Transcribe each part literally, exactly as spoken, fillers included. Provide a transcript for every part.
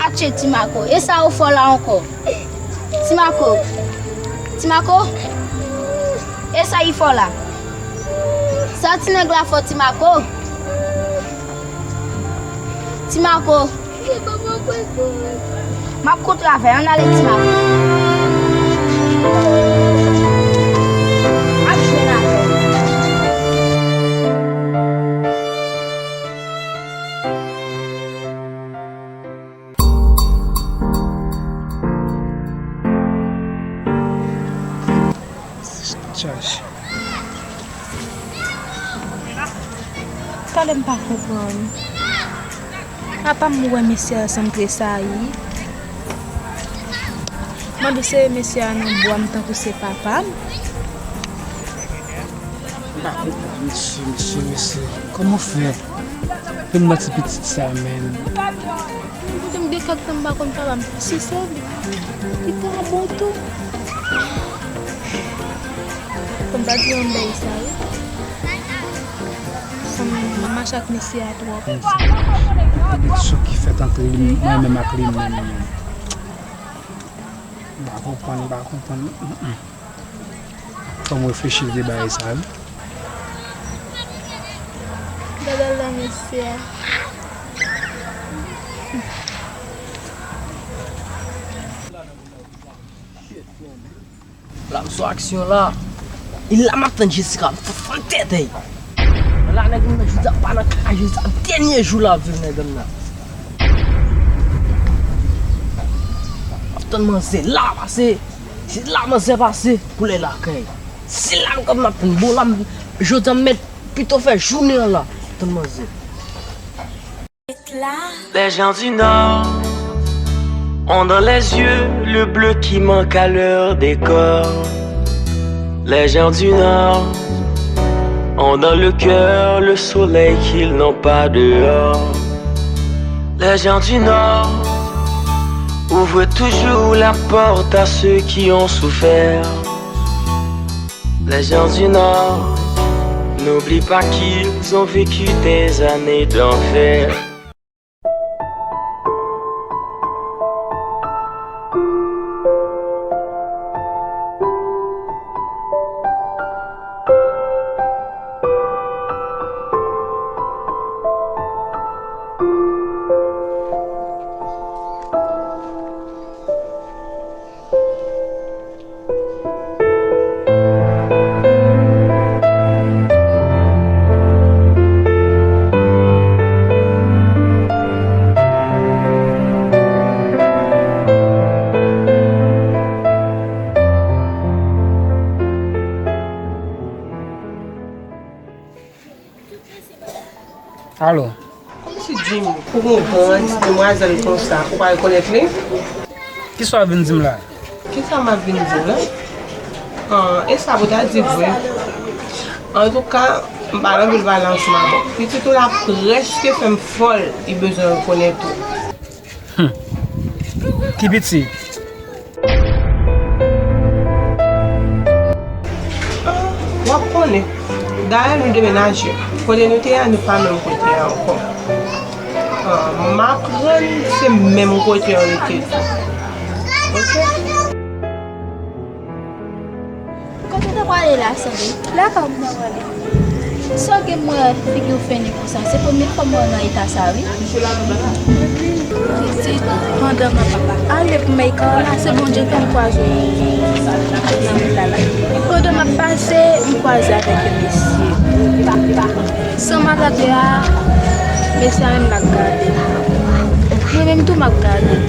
Atchè, Ti Mako, e sa ou fè la ankò? Ti Mako, Ti Mako, e sa y fè la? Sa ti nèg la fè Ti Mako? Ti Mako. M ap kontre avè l, ann ale Ti Mako. M ap jwenn avè l. Chach. Talè m pa konprann. Apa m wè mesye a sanm tresayi. Mande se mesye a nan bwa m tankou se papa m. M pa konprann, mesye, mesye, mesye. Kòman w fè? Pou m nan ti pitit sa, menm. Mwen pote m gen kèk tan m pa konn papa m. Si se li, li ta bon tou. Fò m pa di yon bèy sa, wi. Fò m mache ak mesye a twòp. Gen sou ki fèt ant li, mwen menm ak li menm. M pa konprann, m pa konprann. Mm, mm. Fò m reflechi de bagay sa, wi. Gade la, mesye a. La m sou aksyon la. E la m ap tann Jessica, m fè fann tèt, ey. La nèg m nan jodi a pa nan kay, jodi a dènye jou lavi nèg m nan. M ap tann manzè la pase. Se la manzè pase pou l lakay. Se la m kanpe m ap tann. Bon, la m, jodi a m mèt pito fè jounen an la. Tann manzè. Les gens du Nord ont dans les yeux le bleu qui manque à leur décor. Les gens du Nord ont dans le cœur le soleil qu'ils n'ont pas dehors. Les gens du Nord ouvrent toujours la porte à ceux qui ont souffert. Les gens du Nord n'oublient pas qu'ils ont vécu des années d'enfer. Alo. Kòmsi Jim, pou gon grann ti demwazèl konsa, ou pa rekonèt li? Kisa w ap vin di m la? Kisa m ap vin di w la? An, e sa pou ta di vre. Antouka, m pa nan anvi pale ansanm avè w. Pitit ou la prèske fè m fòl, li bezwen rekonèt ou. Hmm. Ki pitit? W ap konnen. Dayè, nou demenaje. Kote nou te ye a, nou pa menm kote a ankò. Ah, m aprann se menm kote an nou te tou. Oke? Kote w ta prale la, Sandrine? Lakay mwen prale. Sa w gen m wè figi w fennen konsa? Se premye fwa m wè w nan eta sa, wi. Pitit, pandan m ap ale pou Meyka la, se Bondye fè m kwaze w nan wout la la. Pandan m ap pase, m kwaze avèk yon mesye. San m al atè a, mesye a menm l ap gade m. Mwen menm tou m ap gade l.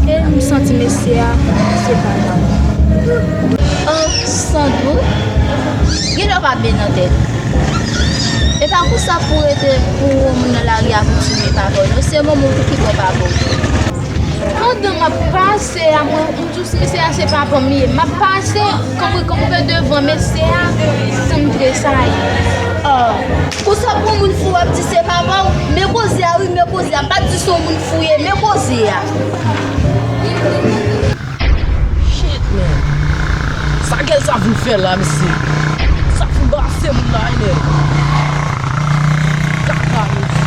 E m santi mesye a, se papa m. An, Sandro, genlè w pa byen nan tèt. E pa konsa pou rete pou yon moun nan lari a pou di men papa w non. Se manman w pou ki bò papa w. Pandan m ap pase a, mwen, m di w mesye a se papa m li ye. M ap pase, kanpe, kanpe devan mesye a, san m tresayi. Ah, konsa pou yon moun fou w ap di se papa w? Men koze a wi, men koze a. M pa t di se yon moun fou ye, men koze a. Shit, man. Sa gèl sa vin fè la, mesye? Sa vin pase moun la, wi, nèg. Kaka, mesye.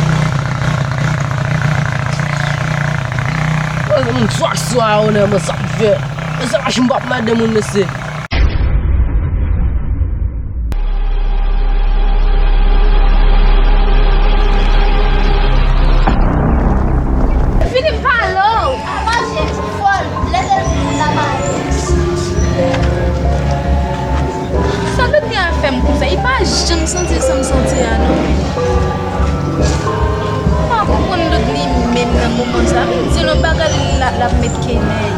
Mwen, moun twak sou a, onè, mwen, sa vin fè. Mesye, machin pa p mande moun, mesye. Fini pale w. Manje fòl, lè tèl moun la manje. Sa Dodly a fè m konsa, li pa janm santi sa m santi a non. M pa konprann Dodly menm nan moman sa. M di l yon bagay, l ap met kenèy.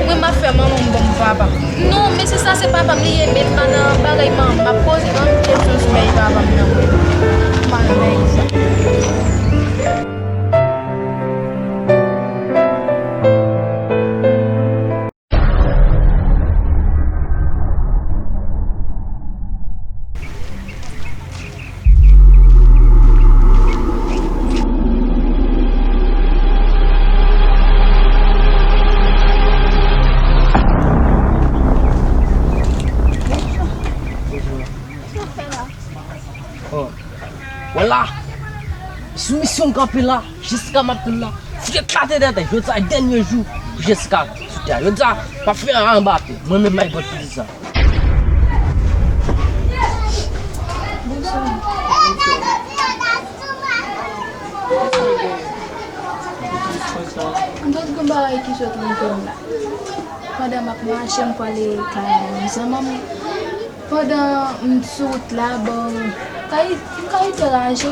Mwen m ap fè manman m ban m papa. Non, mesye sa se papa m li ye, men l pa nan bagay manman m. M ap poze manman m kesyon sou bagay papa m nan. M pa nan bagay sa. Oh. Wè la. Sou misyon m kanpe la. Jessica m ap tann la. Fouke klate dèyè tèt. Jodi a dènye jou pou Jessica sou tè a. Jodi a m ap fè anba tou. Mwen menm m ap pot pou di sa. M te gen bagay ki sot nan tèt m la. Pandan m ap mache, m prale kay zanmi m. Pandan m sou wout la, bon, m ka, m ka rete raje,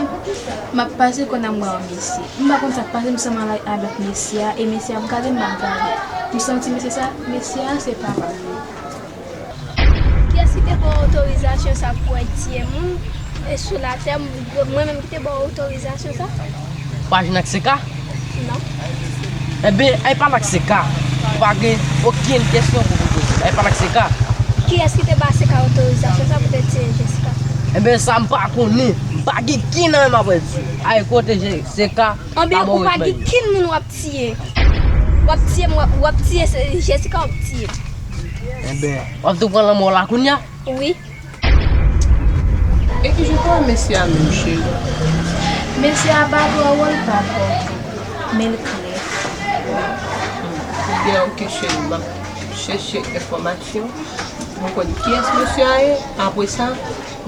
m ap pase kò nan mwen yon mesye. M pa konn sa k pase, m sanm avèk mesye a, e mesye a ap gade m, m ap gade. M santi mesye sa, mesye a se papa m. Kiyès ki te ba w otorizasyon sa pou w al tiye moun e sou latè, mwen menm ki te ba w otorizasyon sa? Ou pa jwenn ak Seka? Non. Enben, al pale ak Seka. Ou pa gen okenn kesyon pou w poze. Al pale ak Seka. Kiyès ki te ba Seka otorizasyon sa pou te tiye Jessica? Enben, sa m pa konnen. M pa gen kin nan men m ap di. Al kote Je-, Seka. Anben, ou pa gen kin moun w ap tiye. W ap tiye m, w ap, w ap tiye se-, Jessica w ap tiye. Enben, w ap tou pran lanmò w la kounye a? Wi. E ki jan w wè mesye a menm, cheri? Mesye a pa twò wo, li pa twò wo, men l klè. Ebyen, oke, cheri, m ap chèche enfòmasyon pou m konn kiyès mesye a ye. Apre sa,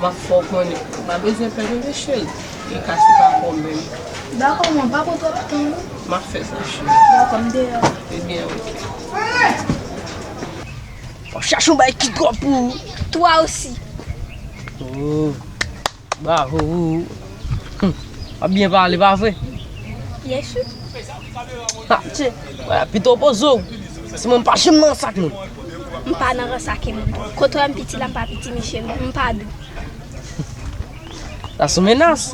m ap fè w konnen. Ou pa bezwen pè tande, cheri. Li ka se pa pwoblèm. Dakò, mwen pa pran twòp tan, non. M ap fè sa, cheri. Dakò, m deyò. Ebyen, oke. W ap chache yon bagay ki twòp pou ou. Toi aussi. Oh. Bravo. Hum. W ap byen pale, pa vre? Byen si. Ha, tchè. Wè, pito poze w. Si mwen m pa janm nan sa k moun. M pa nan ransa ke moun. Kote w wè m piti la, m pa piti, mesye, m pa dou. Sa se yon menas.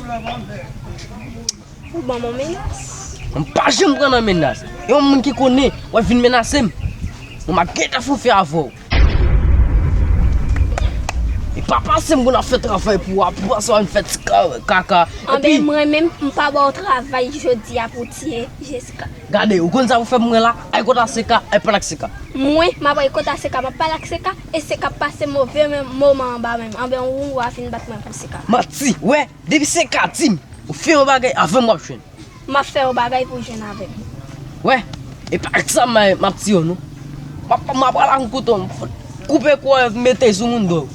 Ou ban m yon menas? M pa janm pran nan menas. E yon moun ki konnen, w ap vin menase m. Mwen m ap gentan fè yon fè avè w. E pa pase m konn ap fè travay pou w, pou w pase w ap fè ti ka-, kaka. Anben, mwen menm, m pa ba w travay jodi a pou w tiye Jessica. Gade, ou konn sa pou fè pou mwen la? Al kote Seka, al pale ak Seka. Mwen, m ap al kote Seka, m ap pale ak Seka, e Seka ap pase move men-, moman anba men m. Anben, ou a fin bat mwen pou Seka. Manti, wè, depi Seka di m, ou fè yon bagay, avè m w ap jwenn. M ap fè yon bagay pou w jwenn avè m. Wè, e pa ak sa m, m ap tiye w, non. M ap, m ap pral ak yon kouto, m koupe kò w, mete sou moun do w.